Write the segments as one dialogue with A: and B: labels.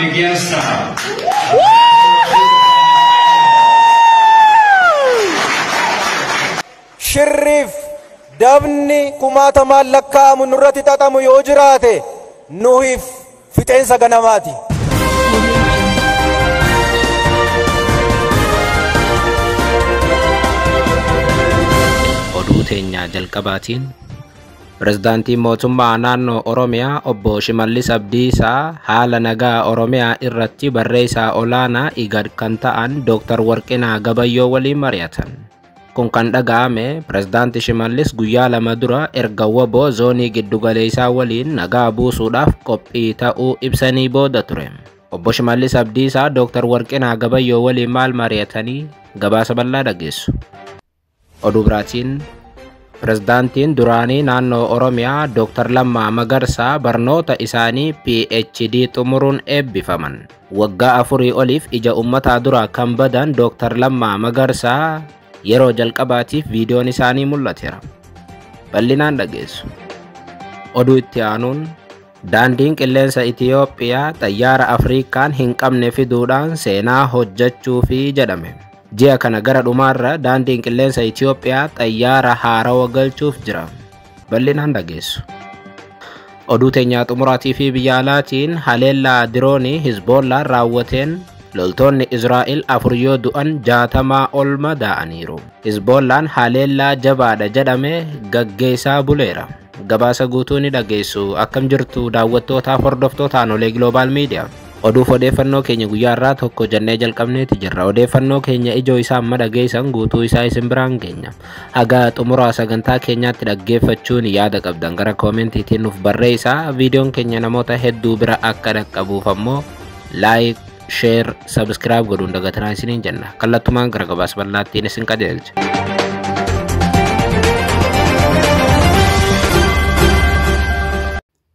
A: against.
B: Shirriif dabni kumaatamaan lakkaa'amu nurratti xaxamu yoo jiraate nuhiif fixeensa ganamaati.
C: Oduu teenyaa jalqabaatiin Pireezidaantiin mootummaa naannoo Oromiyaa obbo Shimallis Abdiisaa haala nagaa Oromiyaa irratti barreessaa olaanaa IGAD kan ta'an Dr. Warqinaa Gabayyoo waliin mari'atan. Kun kan dhaga'ame Pireezidaanti Shimallis guyyaa 2 dura erga WBO zoonii giddugaleessaa waliin nagaa buusuudhaaf qophii ta'uu ibsanii booda ture. Obbo Shimallis Abdiisaa Dr. Warqinaa Gabayyoo waliin maal mari'atanii gabaasa bal'aa dhageessu. Oduu biraatiin Pireezidaantiin duraanii naannoo Oromiyaa Dr. Lammaa Magarsaa barnoota isaanii PhD xumuruun eebbifaman. Waggaa 4 oliif ija uummataa duraa kan badan Dr. Lammaa Magarsaa yeroo jalqabaatiif viidiyoon isaanii mul'ateera. Bal'inaan dhageessu. Oduu itti aanuun daandiin qilleensa Itiyoophiyaa xayyaara Afrikaan hin qabne fiduudhaan seenaa hojjechuufi jedhame. Ji'a kana gara dhumaarra daandiin qilleensa Itiyoophiyaa xayyaara haarawaa galchuuf jira. Bal'inaan dhageessu. Oduu teenyaa xumuraatii fi biyya alaatiin haleellaa diroonii Hizboollaan raawwateen loltoonni Israa'el 4 yoo du'an 60 ol madaa'aniiru. Hizboollaan haleellaa jabaadha jedhame gaggeessaa buleera. Gabaasa guutuu ni dhageessu. Akkam jirtu daawwattootaaf hordoftoota Aanolee Global Media. Oduuf odeeffannoo keenya guyyaa irraa tokko jennee jalqabneeti jirra. Odeeffannoo keenya ijoo isaa amma dhageessan guutuu isaa isin biraan geenya. Haga xumuraa sagantaa keenyaatti dhaggeeffachuun yaada qabdan gara koomentiitiin nuuf barreessaa. Viidiyoon keenya namoota hedduu bira akka dhaqqabuuf ammoo like, share, subscribe godhuun dagatanaa isiniin jenna. Kallattumaan gara gabaasa bal'aattiin isin qajeelcha.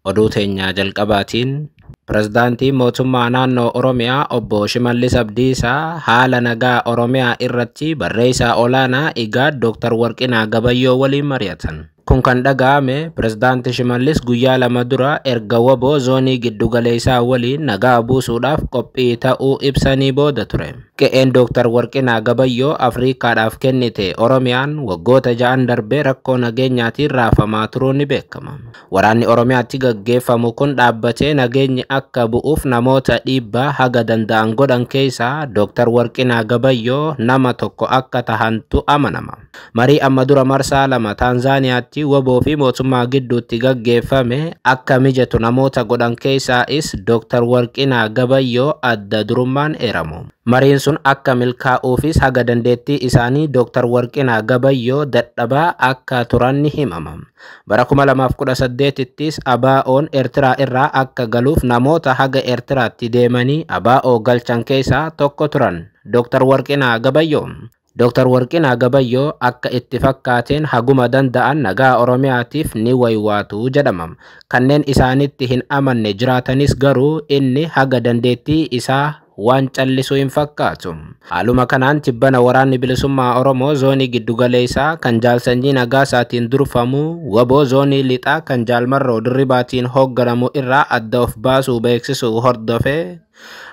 C: Oduu teenyaa jalqabaatiin Pireezidaantiin mootummaa naannoo Oromiyaa obbo Shimallis Abdiisaa haala nagaa Oromiyaa irratti barreessaa olaanaa IGAD Dr. Warqinaa Gabayyoo waliin mari'atan. Kun kan dhaga'ame Pireezidaanti Shimallis guyyaa 2 dura erga WBO zoonii giddugaleessaa waliin nagaa buusuudhaaf qophii ta'uu ibsanii booda ture. Qe'een Dr. Warqinaa Gabayyoo Afriikaadhaaf kennite Oromiyaan waggoota 6 darbee rakkoo nageenyaatiin raafamaa turuun ni beekama. Waraanni Oromiyaatti gaggeeffamu kun dhaabbatee nageenyi akka bu'uuf namoota dhiibbaa haga danda'an godhan keessaa Dr. Warqinaa Gabayyoo nama tokko akka tahantu amanama. Marii amma dura marsaa 2 Taanzaaniyaatti WBO fi mootummaa gidduutti gaggeeffame akka mijatu namoota godhan keessaas Dr. Warqinaa Gabayyoo adda durummaan eeramu. Mariin sun akka milkaa'uufis haga dandeettii isaanii Dr. Warqinaa Gabayyoo dadhabaa akka turan ni himama. Bara 2018ttis ABO'n Eertiraa irraa akka galuuf namoota haga Eertiraatti deemanii ABO galchan keessaa tokko turan Dr. Warqinaa Gabayyoo. Dr. Warqinaa Gabayyoo akka itti fakkaateen haguma danda'an nagaa Oromiyaatiif ni waywaatu jedhama. Kanneen isaanitti hin amanne jiraatanis garuu inni haga dandeettii isaa waan callisuu hin fakkaatu. Haaluma kanaan tibbana waraanni bilisummaa Oromoo zoonii giddugaleessaa kan Jaalsanyii Nagaasaatiin durfamu WBO zoonii lixaa kan Jaalmarroo Dirribaatiin hoogganamu irraa adda of baasuu beeksisuu hordofee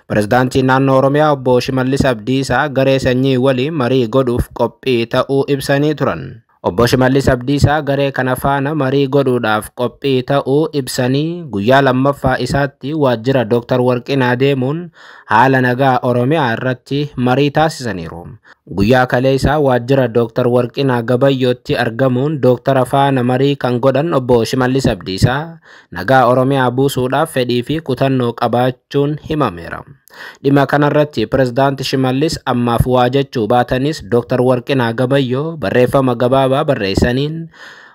C: Pireezidaantiin naannoo Oromiyaa obbo Shimallis Abdiisaa garee sanyii waliin marii godhuuf qophii ta'uu ibsanii turan. Obbo Shimallis Abdiisaa garee kana faana marii godhuudhaaf qophii ta'uu ibsanii guyyaa 2ffaa isaatti waajjira Dr. Warqinaa deemuun haala nagaa Oromiyaa irratti marii taasisaniiru. Guyyaa kaleessaa waajjira Dr. Warqinaa Gabayyootti argamuun Dr. faana marii kan godhan obbo Shimallis Abdiisaa nagaa Oromiyaa buusuudhaaf fedhii fi kutannoo qabaachuun himameera. Dhimma kanarratti Pireezidaanti Shimallis ammaaf waa jechuu baatanis Dr. Warqinaa Gabayyoo barreeffama gabaabaa barreessaniin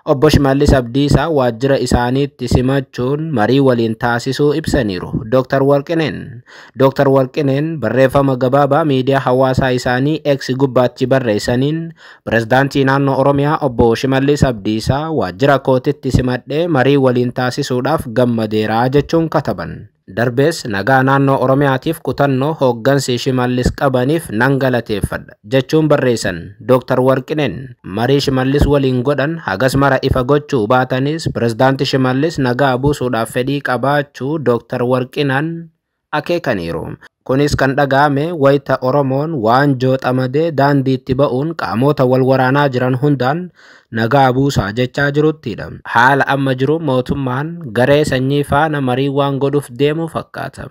C: obbo Shimallis Abdiisaa waajjira isaaniitti simachuun marii waliin taasisuu ibsaniiru. Dr. Warqineen barreeffama gabaabaa miidiyaa hawaasaa isaanii X gubbaatti barreessaniin Pireezidaantii naannoo Oromiyaa obbo Shimallis Abdiisaa waajjira kootitti simadhee marii waliin taasisuudhaaf gammadeera jechuun kataban. Darbees nagaa naannoo Oromiyaatiif kutannoo hooggansi Shimallis qabaniif nan galateeffadha jechuun barreessan Dr. Warqineen marii Shimallis waliin godhan hagas mara ifa gochuu baatanis Pireezidaanti Shimallis nagaa buusuudhaaf fedhii qabaachuu Dr. Warqinaan akeekaniiru. Kunis kan dhaga'ame wayita Oromoon waanjoo xamadee daandiitti ba'uun qaamota wal waraanaa jiran hundaan nagaa buusaa jechaa jiruttidha. Haala amma jiru mootummaan garee sanyii faana marii waan godhuuf deemu fakkaata.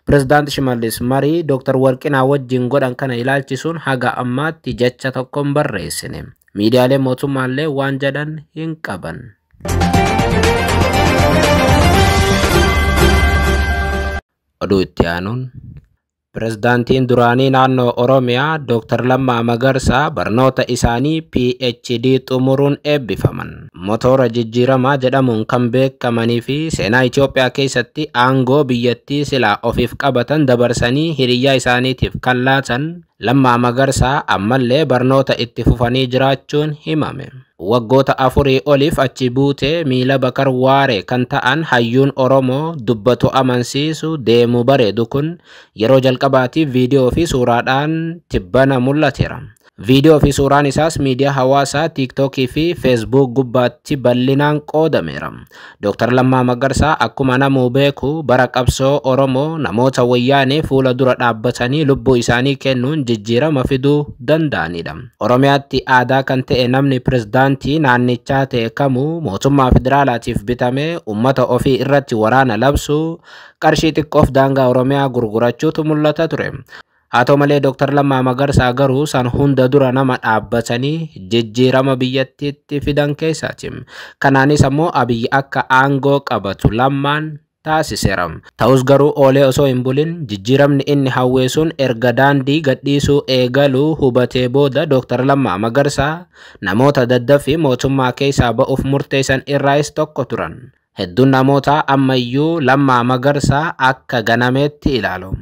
C: Pirezidaanti Shimallis marii Dr. Warqinaa wajjin godhan kana ilaalchisuun haga ammaatti jecha tokko hin barreessine. Miidiyaaleen mootummaallee waan jedhan hin qaban. Oduu itti aanuun Pirezidaantiin duraanii naannoo Oromiyaa Dr. Lammaa Magarsaa barnoota isaanii PhD xumuruun eebbifaman. Motora jijjiiramaa jedhamuun kan beekamanii fi seenaa Itoophiyaa keessatti aangoo biyyattii silaa ofiif qabatan dabarsanii hiriyyaa isaaniitiif kan laatan Lammaa Magarsaa ammallee barnoota itti fufanii jiraachuun himame. Waggoota 4 oliif achi buutee miila Bakar Waaree kan ta'an hayyuun Oromoo dubbatu amansiisu deemu bareedu kun yeroo jalqabaatiif viidiyoo fi suuraadhaan tibbana mul'ateera. Viidiyoo fi suuraan isaas miidiyaa hawaasaa Tiiktookii fi Feesbuuk gubbaatti bal'inaan qoodameera. Dr. Lammaa Magarsaa akkuma namuu beeku bara qabsoo Oromoo namoota wayyaanee fuula dura dhaabbatanii lubbuu isaanii kennuun jijjiirama fiduu danda'anidha. Oromiyaatti aadaa kan ta'e namni pirezidaantii naannichaa ta'e kamuu mootummaa federaalaatiif bitamee uummata ofii irratti waraana labsuu qarshii xiqqoof daangaa Oromiyaa gurgurachuutu mul'ata ture. Haa ta'u malee Dr. Lammaa Magarsaa garuu san hunda dura nama dhaabbatanii jijjiirama biyyattiitti fidan keessaati. Kanaanis ammoo Abiyyi akka aangoo qabatu Lammaan taasiseera. Ta'us garuu oolee osoo hin bulin jijjiiramni inni hawwee sun erga daandii gadhiisuu eegaluu hubatee booda Dr. Lammaa Magarsaa namoota daddaffii mootummaa keessaa ba'uuf murteessan irraayis tokko turan. Hedduun namoota ammayyuu Lammaa Magarsaa akka ganameetti ilaalu.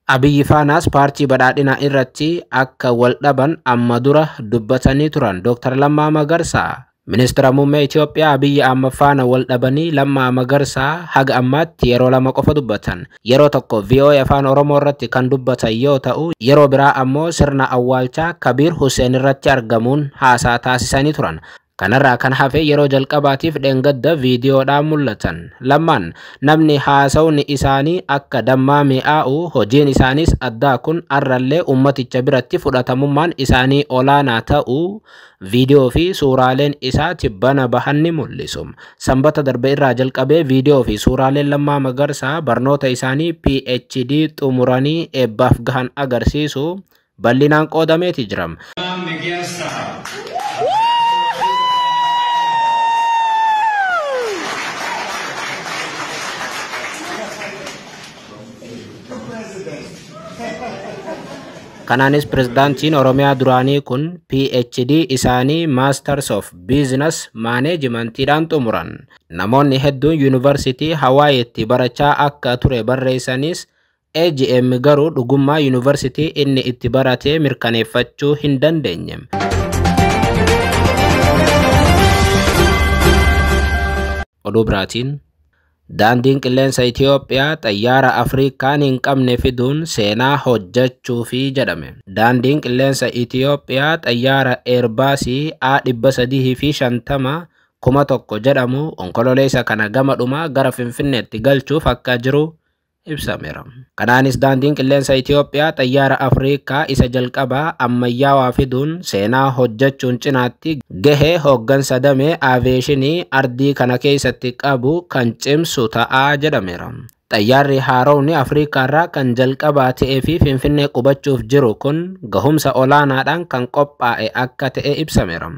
C: Abiyyi faanaas paartii badhaadhinaa irratti akka wal dhaban amma dura dubbatanii turan Dr. Lammaa Magarsaa. Ministeera muummee Itoophiyaa Abiyyi Ahmad faana wal dhabanii Lammaa Magarsaa haga ammaatti yeroo 2 qofa dubbatan. Yeroo tokko VOA Afaan Oromoo irratti kan dubbatan yoo ta'u, yeroo biraa ammoo sirna awwaalchaa Kabiir Hussein irratti argamuun haasaa taasisanii turan. Kanarraa kan hafe yeroo jalqabaatiif dheengadda viidiyoodhaan mul'atan. Lammaan namni haasawni isaanii akka dammaa mi'aa'u hojiin isaaniis addaa kun arrallee ummaticha biratti fudhatamummaan isaanii olaanaa ta'uu viidiyoo fi suuraaleen isaa tibbana bahan ni mul'isu. Sanbata darbe irraa jalqabee viidiyoo fi suuraaleen Lammaa Magarsaa barnoota isaanii PhD xumuranii eebbaaf gahan agarsiisu bal'inaan qoodameeti jira. Kanaanis pirezidaantiin Oromiyaa duraanii kun PhD isaanii Masters of Business Managementiidhaan xumuran. Namoonni hedduun yuunivarsiitii Hawaayitti barachaa akka ture barreessanis AGM garuu dhugummaa yuunivarsiitii inni itti barate mirkaneeffachuu hin dandeenye. Oduu biraatiin Daandiin qilleensa Itoophiyaa xayyaara Afrikaan hin qabne fiduun seenaa hojjechuufi jedhame. Daandiin qilleensa Itoophiyaa xayyaara Eerbaasii A350 1000 jedhamu onkololeessa kana gama dhumaa gara Finfinneetti galchuuf akka jiru ibsameera. Kanaanis daandiin qilleensa Itoophiyaa xayyaara Afrikaa isa jalqabaa ammayyaawaa fiduun seenaa hojjechuun cinaatti gahee hooggansa damee aaveeshinii ardii kana keessatti qabu kan cimsu ta'aa jedhameera. Xayyaarri haaromni Afrikaarraa kan jalqabaa ta'ee fi Finfinnee qubachuuf jiru kun gahumsa olaanaadhaan kan qophaa'e akka ta'e ibsameera.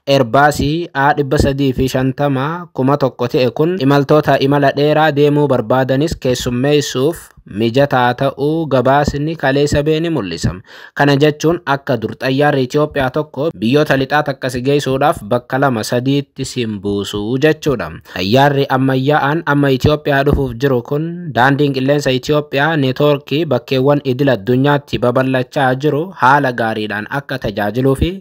C: Eerbaasii A350 1000 ta'e kun imaltoota imala dheeraa deemuu barbaadanis keessummeessuuf mijataa ta'uu gabaasni kaleessa ba'e ni mul'isa. Kana jechuun akka dur xayyaarri Itoophiyaa tokko biyyoota lixaa takka si geessuudhaaf bakka 2-3tti siin buusu jechuudha. Xayyaarri ammayyaa'aan amma Itoophiyaa dhufuuf jiru kun daandiin qilleensa Itoophiyaa neetwoorkii bakkeewwan idil addunyaatti babal'achaa jiru haala gaariidhaan akka tajaajiluu fi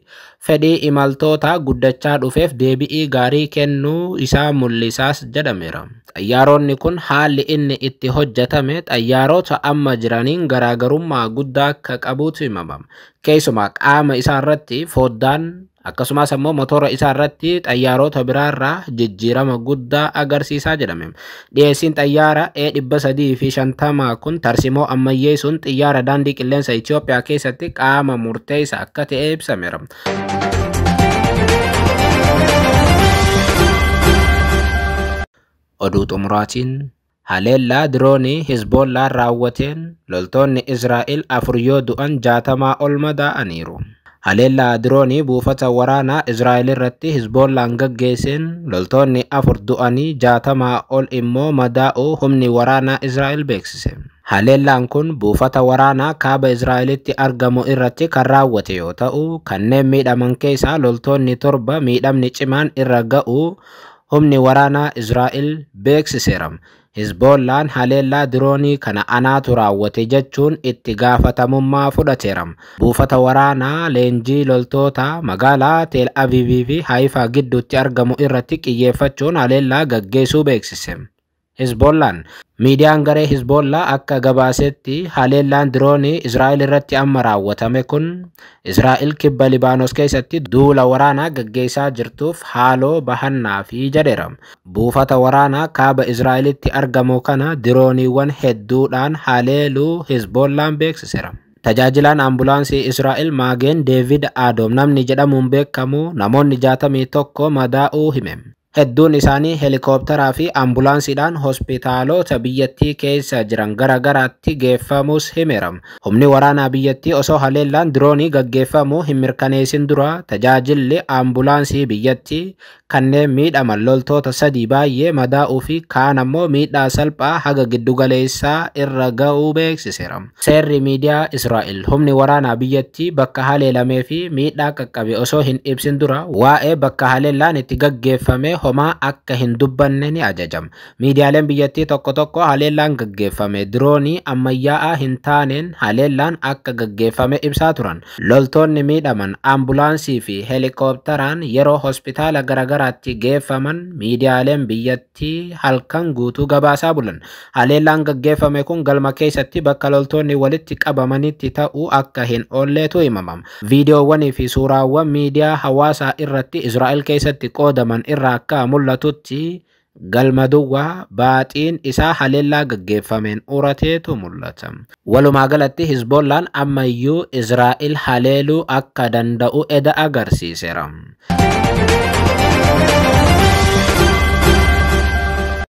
C: fedhii imaltoota guddachaa dhufeef deebii gaarii kennuu isaa mul'isaas jedhameera. Xayyaaronni kun haalli inni itti hojjetame xayyaarota amma jiraniin garaagarummaa guddaa akka qabuutu himama. Keessumaa qaama isaa irratti foddaan akkasumas ammoo motora isaa irratti xayyaarota biraarraa jijjiirama guddaa agarsiisaa jedhame. Dhiyeessiin xayyaara A350 kun tarsimoo ammayyeessuun xiyyaara daandii qilleensa Itoophiyaa keessatti qaama murteessaa akka ta'e ibsameera. Oduu xumuraatiin haleellaa diroonii Hizboollaan raawwateen loltoonni Israa'el 4 yoo du'an 60 ol madaa'aniiru. Haleellaa diroonii buufata waraanaa Israa'el irratti Hizboollaan gaggeesseen loltoonni 4 du'anii 60 ol immoo madaa'uu humni waraanaa Israa'el beeksise. Haleellaan kun buufata waraanaa kaaba Israa'elitti argamu irratti kan raawwate yoo ta'u, kanneen miidhaman keessaa loltoonni 7 miidhamni cimaan irra ga'uu humni waraanaa Israa'el beeksiseera. Hizboollaan haleellaa diroonii kana anaatu raawwate jechuun itti gaafatamummaa fudhateera. Buufata waraanaa leenjii loltoota magaalaa Teel Aviivii fi Haayifaa gidduutti argamu irratti xiyyeeffachuun haleellaa gaggeessuu beeksise. Hizboollaan miidiyaan garee Hizboollaa akka gabaasetti haleellaan diroonii Israa'el irratti amma raawwatame kun Israa'el kibba Libaanos keessatti duula waraanaa gaggeessaa jirtuuf haaloo bahannaa fi jedheera. Buufata waraanaa kaaba Israa'elitti argamu kana dirooniiwwan hedduudhaan haleeluu Hizboollaan beeksiseera. Tajaajilaan ambulaansii Israa'el Maageen Deevid Adoom namni jedhamuun beekamu namoonni 61 madaa'uu hime. Hedduun isaanii heelikooptaraa fi ambulaansiidhaan hospitaalota biyyattii keessa jiran garagaraatti geeffamus himeera. Humni waraanaa biyyattii osoo haleellaan diroonii gaggeeffamuu hin mirkaneessin dura tajaajilli ambulaansii biyyattii kanneen miidhaman loltoota 3 baay'ee madaa'uu fi kaan ammoo miidhaa salphaa haga giddugaleessaa irra ga'uu beeksiseera. Seerri miidiyaa Israa'el humni waraanaa biyyattii bakka haleelamee fi miidhaa qaqqabe osoo hin ibsin dura waa'ee bakka haleellaan itti gaggeeffame homaa akka hin dubbanne ni ajajama. Miidiyaaleen biyyattii tokko tokko haleellaan gaggeeffame diroonii ammayyaa'aa hin taaneen haleellaan akka gaggeeffame ibsaa turan. Loltoonni miidhaman ambulaansii fi heelikooptaraan yeroo hospitaala garagaraatti geeffaman miidiyaaleen biyyattii halkan guutuu gabaasaa bulan. Haleellaan gaggeeffame kun galma keessatti bakka loltoonni walitti qabamanitti ta'uu akka hin oolleetu himama. Viidiyoowwanii fi suuraawwan miidiyaa hawaasaa irratti Israa'el keessatti qoodaman irraa akka mul'atutti galma duwwaa baaxiin isaa haleellaa gaggeeffameen urateetu mul'ata. Walumaa galatti Hizboollaan ammayyuu Israa'el haleeluu akka danda'u eda agarsiiseera.